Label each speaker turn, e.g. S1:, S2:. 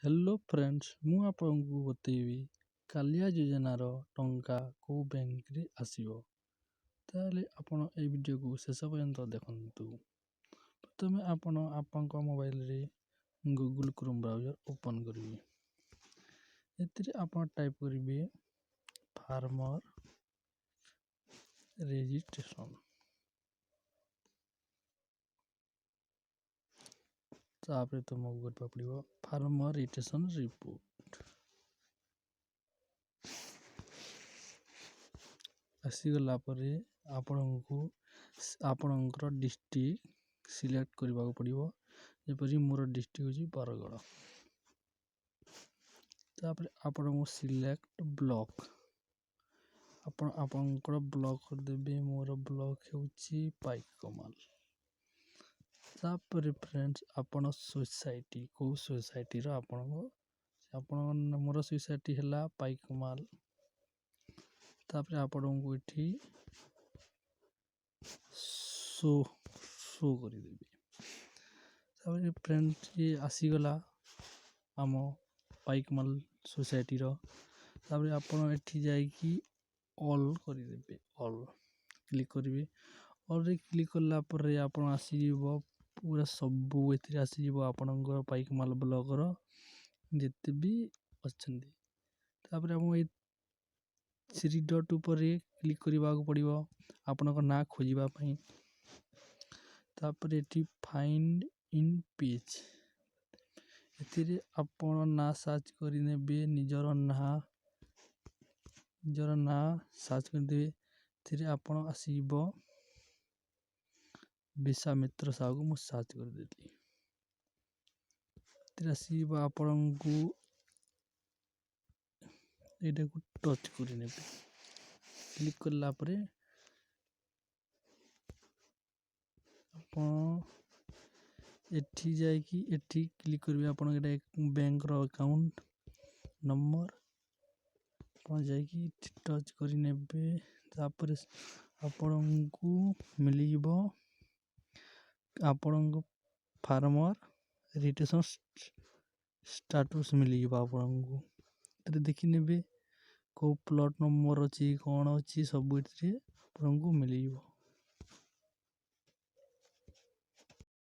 S1: Hello friends, ମୁଁ ଆପଣଙ୍କୁ ବତେଇବି କାଳିଆ ଯୋଜନାର ଟଙ୍କା କେଉଁ ବ୍ୟାଙ୍କରେ ଆସିବ। ତାହେଲେ ଆପଣ ଏଇ ଭିଡ଼ିଓକୁ ଶେଷ ପର୍ଯ୍ୟନ୍ତ ଦେଖନ୍ତୁ। ପ୍ରଥମେ ଆପଣ ଆପଣଙ୍କ ମୋବାଇଲରେ ଗୁଗୁଲ୍ କ୍ରୋମ୍ ବ୍ରାଉଜର୍ ଓପନ୍ କରିବେ। ଏଥିରେ ଆପଣ ଟାଇପ୍ କରିବେ ଫାର୍ମର୍ ରେଜିଷ୍ଟ୍ରେସନ୍। ତାପରେ ତୁମକୁ କରିବାକୁ ପଡ଼ିବ ଫାର୍ମର୍ ରେଜିଷ୍ଟ୍ରେସନ୍ ରିପୋର୍ଟ। ଆସିଗଲା ପରେ ଆପଣଙ୍କୁ ଆପଣଙ୍କର ଡିଷ୍ଟ୍ରିକ୍ଟ ସିଲେକ୍ଟ କରିବାକୁ ପଡ଼ିବ। ଯେପରି ମୋର ଡିଷ୍ଟ୍ରିକ୍ଟ ହେଉଛି ବରଗଡ଼। ତାପରେ ଆପଣଙ୍କୁ ସିଲେକ୍ଟ ବ୍ଲକ୍, ଆପଣ ଆପଣଙ୍କର ବ୍ଲକ୍ କରିଦେବେ। ମୋର ବ୍ଲକ୍ ହେଉଛି ପାଇକମାଲ। ତାପରେ ଫ୍ରେଣ୍ଡସ୍, ଆପଣ ସୋସାଇଟି, କେଉଁ ସୋସାଇଟିର ଆପଣଙ୍କ? ମୋର ସୋସାଇଟି ହେଲା ପାଇକମାଲ। ତାପରେ ଆପଣଙ୍କୁ ଏଠି ଶୋ ଶୋ କରିଦେବେ। ତାପରେ ଫ୍ରେଣ୍ଡ, ଆସିଗଲା ଆମ ପାଇକମାଲ ସୋସାଇଟିର। ତାପରେ ଆପଣ ଏଠି ଯାଇକି ଅଲ୍ କରିଦେବେ, ଅଲ୍ କ୍ଲିକ୍ କରିବେ। ଅଲ୍ରେ କ୍ଲିକ୍ କଲା ପରେ ଆପଣ ଆସିଯିବ ପୁରା ସବୁ ଏଥିରେ ଆସିଯିବ ଆପଣଙ୍କର ପାଇକମାଲ ବ୍ଲକର ଯେତେ ବି ଅଛନ୍ତି। ତାପରେ ଆପଣ ଏଇ ଥ୍ରୀ ଡଟ୍ ଉପରେ କ୍ଲିକ୍ କରିବାକୁ ପଡ଼ିବ ଆପଣଙ୍କ ନାଁ ଖୋଜିବା ପାଇଁ। ତାପରେ ଏଠି ଫାଇଣ୍ଡ ଇନ୍ ପେଜ୍, ଏଥିରେ ଆପଣ ନାଁ ସର୍ଚ୍ଚ କରିନେବେ। ନିଜର ନାଁ ସର୍ଚ୍ଚ କରିଦେବେ। ଏଥିରେ ଆପଣ ଆସିଯିବ। ବିଶ୍ୱାମିତ୍ର ସାହୁକୁ ମୁଁ ସର୍ଚ୍ଚ କରିଦେଲି। ଏଥିରେ ଆସିଯିବ। ଆପଣଙ୍କୁ ଏଇଟାକୁ ଟଚ୍ କରିନେବେ। କ୍ଲିକ୍ କଲା ପରେ ଆପଣ ଏଠି ଯାଇକି ଏଠି କ୍ଲିକ୍ କରିବେ। ଆପଣଙ୍କ ଏଇଟା ବ୍ୟାଙ୍କର ଆକାଉଣ୍ଟ ନମ୍ବର, ଆପଣ ଯାଇକି ଟଚ୍ କରିନେବେ। ତାପରେ ଆପଣଙ୍କୁ ମିଳିଯିବ ଆପଣଙ୍କ ଫାର୍ମର୍ ରେଜିଷ୍ଟ୍ରେସନ୍ ଷ୍ଟାଟସ୍ ମିଳିଯିବ ଆପଣଙ୍କୁ। ଏଥିରେ ଦେଖିନେବେ କେଉଁ ପ୍ଲଟ୍ ନମ୍ବର ଅଛି, କ'ଣ ଅଛି, ସବୁ ଏଥିରେ ଆପଣଙ୍କୁ ମିଳିଯିବ।